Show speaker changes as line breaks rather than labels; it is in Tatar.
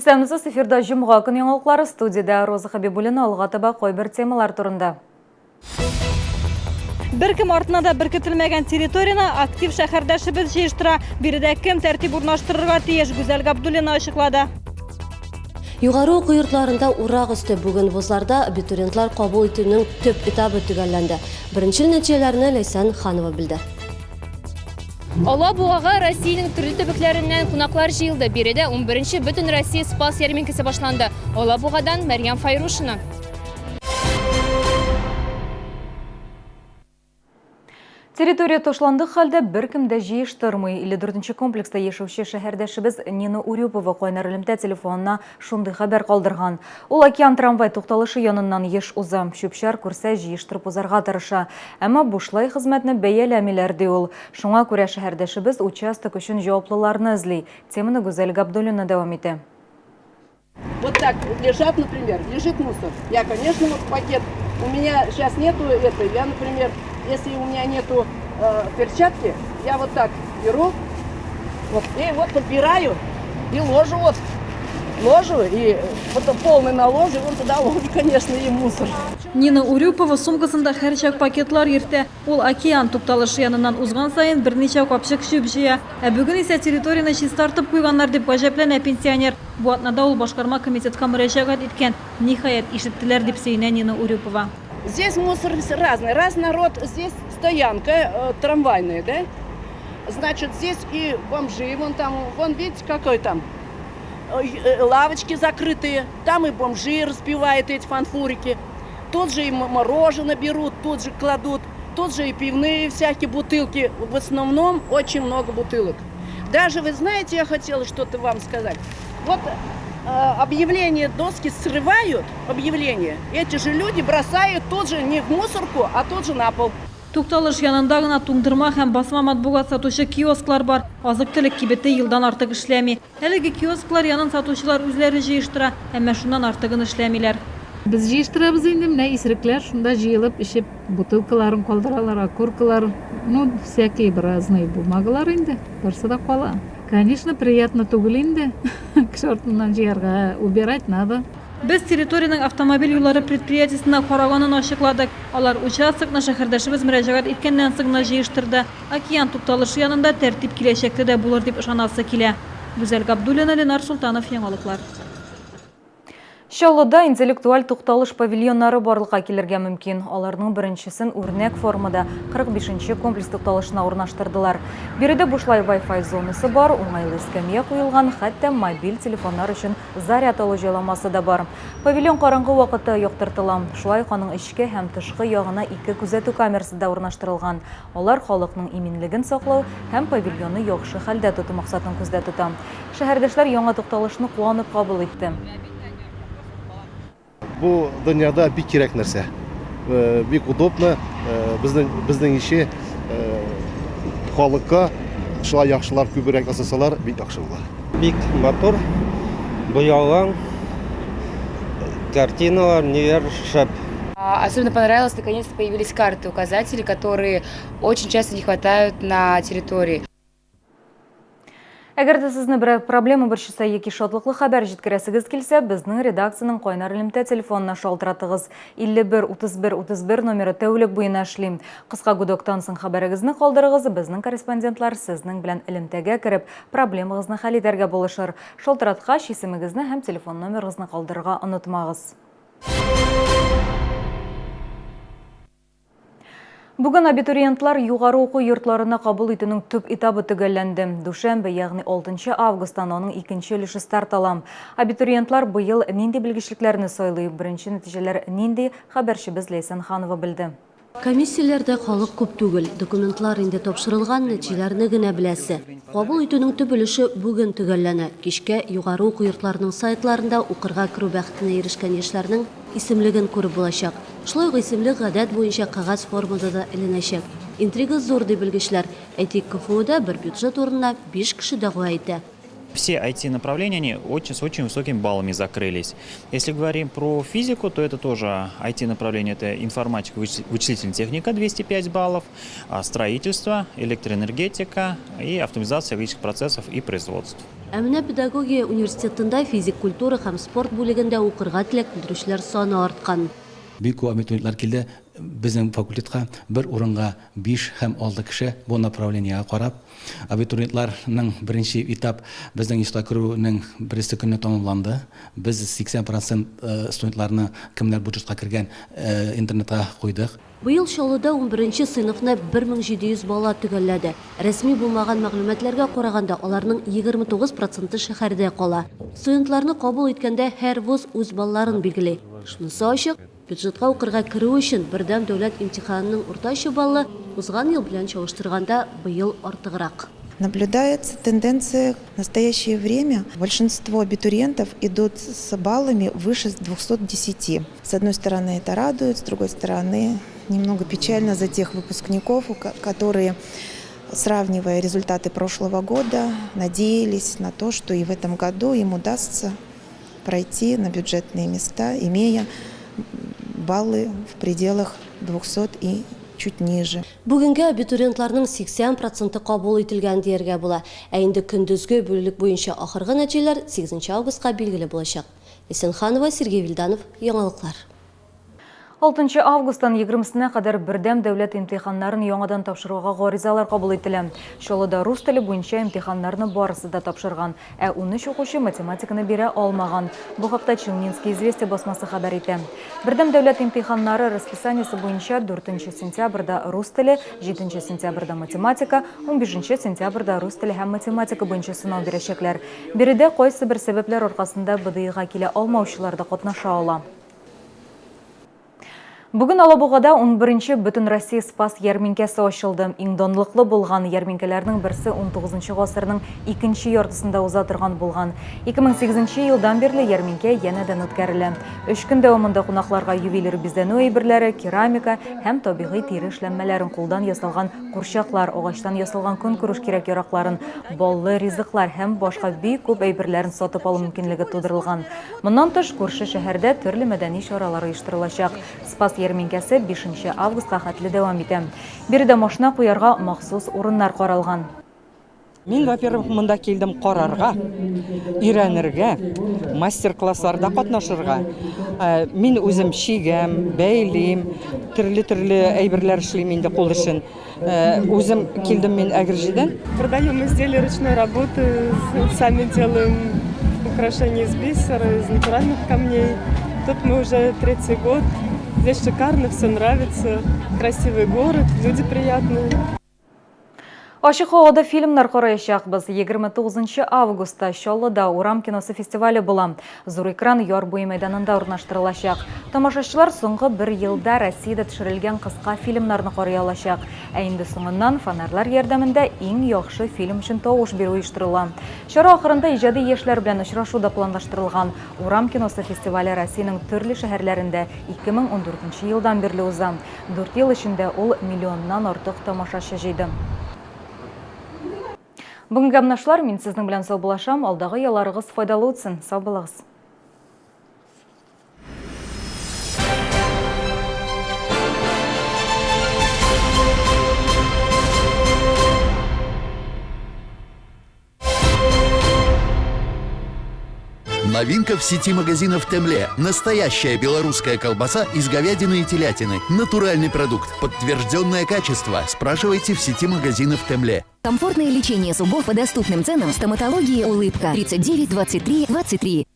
Исәнмесез, эфирда җомга көн яңалыклары, студиядә Роза Хәбибуллина, алга таба кайбер темалар турында.
Беркем артына да беркетелмәгән территорияне актив шәһәрдәшебез җыештыра. Биредә кем тәртип урнаштырырга тиеш, Гүзәл Габдуллина ачыклады.
Югары уку йортларында урак өсте. Бүген вузларда абитуриентлар кабул итүнең төп этабы төгәлләнде. Беренчел нәтиҗәләрне Ләйсән Ханова белде.
Алабугага Россиянең төрле төбәкләреннән кунаклар җыелды. Биредә 11-нче Бөтенроссия Спас ярминкәсе башланды. Алабугадан Мәрьям Файрушина.
Территория ташландык хәлдә, беркем дә җыештырмый. 54 нче комплекста яшәүче шәһәрдәшебез Нина Урюпова кайнар элемтә телефонына шундый хәбәр калдырган. Ул Океан трамвай тукталышы яныннан еш уза. Чүп-чар күрсә, җыештырып узарга тырыша. Әмма бушлай хезмәтне бәяләмиләр, ди ул. Шуңа күрә шәһәрдәшебез участок өчен җаваплыларны эзли. Теманы Гүзәл Габдуллина дәвам итә.
Вот так лежат, например, лежит мусор. Я, конечно, вот пакет. У меня сейчас нету это. Я, например, если у меня нету перчатки, я вот так беру, вот, и вот подбираю и ложу вот. Ложу, и потом полный наложу, и вон туда ложу, конечно, и мусор.
Нина Урюпова сумкасында һәрчак пакетлар йөртә. Ул океан тукталышы яныннан узган саен берничә капчык чүп җыя. Ә бүген исә территорияне чистартып куйганнар, дип гаҗәпләнә пенсионер. Бу атнада ул башкарма комитетка мөрәҗәгать иткән. Ниһаять, ишеттеләр, дип сөенә Нина Урюпова.
Здесь мусор разный, раз народ, здесь стоянка трамвайная, да? Значит, здесь и бомжи, вон там, вон видите, какой там лавочки закрытые, там и бомжи распивают эти фанфурики. Тут же и мороженое берут, тут же кладут, тут же и пивные всякие бутылки. В основном очень много бутылок. Даже, вы знаете, я хотела что-то вам сказать. Вот объявление доски срывают, объявление. Эти же люди бросают тут же не в мусорку, а тут же на пол.
Тукталыш янында гына туңдырма һәм басма матбугат сатучы киосклар бар. Азык-төлек кибете елдан артык эшләми. Әлеге киосклар янын сатучылар үзләре җыештыра, әмма шуннан артыгын эшләмиләр.
Без җыештырабыз инде, менә исерекләр шунда җыелып эчеп бутылкаларын калдыралар, окуркалар, ну, всякие разные бумагалар инде, барсы да кала. Конечно, приятно түгел инде, кеше артыннан җыярга, убирать надо.
Без территориянең автомобиль юллары предприятиесенә караганын ачыкладык. Алар участокны шәһәрдәшебез мөрәҗәгать иткәннән соң гына җыештырды. Океан тукталышы янында тәртип киләчәктә дә булыр дип ышанасы килә. Гүзәл Габдуллина, Ленар Солтанов, Яңалыклар.
Чаллыда интеллектуаль тукталыш павильоннары барлыкка килергә мөмкин. Аларның беренчесен үрнәк формада 45 нче комплекс тукталышына урнаштырдылар. Биредә бушлай Wi-Fi зонасы бар, уңайлы эскәмия куелган, хәтта мобиль телефоннар өчен Заряд алу җайламасы да бар. Павильон караңгы вакытта яктыртыла. Шулай ук аның эчке һәм тышкы ягына ике күзәтү камерасы да урнаштырылган. Алар халыкның иминлеген саклау һәм павильонны яхшы хәлдә тоту максатын күздә тота. Шәһәрдәшләр яңа тукталышны куанып кабул итте.
Бу дөньяда бик кирәк нәрсә. Бик удобно. Безнең безнең ише халыкка шулай яхшылар күбрәк ясасалар, бик яхшы була.
Бик матур, буялган картиналар, ниләр шәп.
Особенно понравилось, наконец-то появились карты, указатели, которые очень часто не хватают на территории.
Әгәр дә сезне берәр проблема борчыса яки шатлыклы хәбәр җиткерәсегез килсә, безнең редакциянең кайнар элемтә телефонына шалтыратыгыз. 51 31 31 номеры тәүлек буена эшли. Кыска гудоктан соң хәбәрегезне калдырыгыз, безнең корреспондентлар сезнең белән элемтәгә кереп, проблемагызны хәл итәргә булышыр. Шалтыраткач, исемегезне һәм телефон номерыгызны калдырырга онытмагыз. Бүген абитуриентлар югары уку йортларына кабул итүнең төп этабы төгәлләнде. Дүшәмбе, ягъни 6 августтан аның икенче өлеше старт ала. Абитуриентлар быел нинди белгечлекләрне сайлый, беренче нәтиҗәләр нинди, хәбәрчебез Ләйсән Ханова белде.
Комиссияләрдә халык күп түгел. Документлар инде тапшырылган, нәтиҗәләрне генә беләсе. Кабул итүнең төп өлеше бүген төгәлләнә. Кичкә югары уку йортларының сайтларында укырга керү бәхетенә ирешкән яшьләрнең исемлеген күреп булачак. Шулай ук исемлек гадәт буенча кәгазь формада да эленәчәк. Интрига зур, ди белгечләр. Әйтик, КФУда бер бюджет урынына биш кеше дәгъва итә.
Все IT-направления, они очень, с очень высокими баллами закрылись. Если говорим про физику, то это тоже IT-направление, это информатика, вычислительная техника 205 баллов, строительство, электроэнергетика и автоматизация логических процессов и производств.
Ә менә педагогия университетында физик культура һәм спорт бүлегендә укырга теләк белдерүчеләр саны арткан.
Бик күп абитуриентлар килде безнең факультетка, бер урынга биш һәм алты кеше, бу направлениегә карап. Абитуриентларның беренче этап безнең институтка керүнең беренче көнне тәмамланды. Без 80 процент студентларны, кемнәр бюджетка кергән, интернетка куйдык.
Быел Чаллыда унберенче сыйныфны 1700 бала төгәлләде. Рәсми булмаган мәгълүматларга караганда, аларның 29 проценты шәһәрдә кала. Студентларны кабул иткәндә һәр вуз үз балларын билгели. Шунысы ачык, бюджетка укырга керү өчен бердәм дәүләт имтиханының уртача баллы узган ел белән чагыштырганда быел артыграк.
Наблюдается тенденция в настоящее время большинство абитуриентов идут с баллами выше 210. С одной стороны, это радует, с другой стороны, немного печально за тех выпускников, которые, сравнивая результаты прошлого года, надеялись на то, что и в этом году им удастся пройти на бюджетные места, имея баллы в пределах 200 и чуть ниже.
Бүгенгә абитуриентларның 80 проценты кабул ителгән дияргә була. Ә инде көндезге бүлек буенча ахыргы нәтиҗәләр 8 августка билгеле булачак. Исенханова, Сергей Вильданов, Яңалыклар.
6 августтан 20-сенә кадәр бердәм дәүләт имтиханнарын яңадан тапшыруга гаризалар кабул ителә. Чаллыда рус теле буенча имтиханнарны барысы да тапшырган, ә 13 укучы математиканы бирә алмаган. Бу хакта Челнинские известия басмасы хәбәр итә. Бердәм дәүләт имтиханнары расписаниесе буенча 4 сентябрьдә рус теле, 7 сентябрьдә математика, 15 сентябрьдә рус теле һәм математика буенча сынау бирәчәкләр. Биредә кайсыбер сәбәпләр аркасында БДИга килә алмаучылар да катнаша ала. Бүген Алабугада 11нче Бөтенроссия Спас ярминкәсе ачылды. Иң данлыклы булган ярминкәләрнең берсе 19 гасырның икенче яртысында уза торган булган. 2008 елдан бирле ярминкә янәдән үткәрелә. Өч көн дәвамында кунакларга ювелир бизәнү әйберләре, керамика һәм табигый тире эшләнмәләрен, кулдан ясалган курчаклар, агачтан ясалган көнкүреш кирәк-яракларын, баллы ризыклар һәм башка бик күп әйберләрен сатып алу мөмкинлеге тудырылган. Моннан тыш, күрше шәһәрдә төрле мәдәни чаралар оештырылачак. Спас ярминкәсе 5 августка хәтле дәвам итә. Биредә машина куярга махсус урыннар каралган.
Мин, во-первых, монда килдем карарга, өйрәнергә, мастер-классларда катнашырга. Э, мин үзем чигәм, бәйлим, төрле-төрле әйберләр эшлим инде кул эшен. Э, үзем килдем мин Әгерҗедән.
Продаем изделия ручной работы, сами делаем украшения из бисера, из натуральных камней. Тут мы уже третий год. Здесь шикарно, все нравится. Красивый город, люди приятные.
Ачык һавада фильмнар караячакбыз. 29 августта Чаллыда урам киносы фестивале була. Зур экран яр буе мәйданында урнаштырылачак. Тамашачылар соңгы бер елда Россиядә төшерелгән кыска фильмнарны карый алачак. Ә инде соңыннан фонарьлар ярдәмендә иң яхшы фильм өчен тавыш бирү оештырыла. Чара ахырында иҗади яшьләр белән очрашу да планлаштырылган. Урам киносы фестивале Россиянең төрле шәһәрләрендә 2014 елдан бирле уза. Дүрт ел эчендә ул миллионнан артык тамашачы җыйды. Бүгенге менә шулар. Мин сезнең белән саубуллашам. Алдагы ялларыгыз файдалы үтсен. Сау булыгыз.
Новинка в сети магазинов Темле. Настоящая белорусская колбаса из говядины и телятины. Натуральный продукт. Подтвержденное качество. Спрашивайте в сети магазинов Темле.
Комфортное лечение зубов по доступным ценам. Стоматологии «Улыбка». 39 23 23.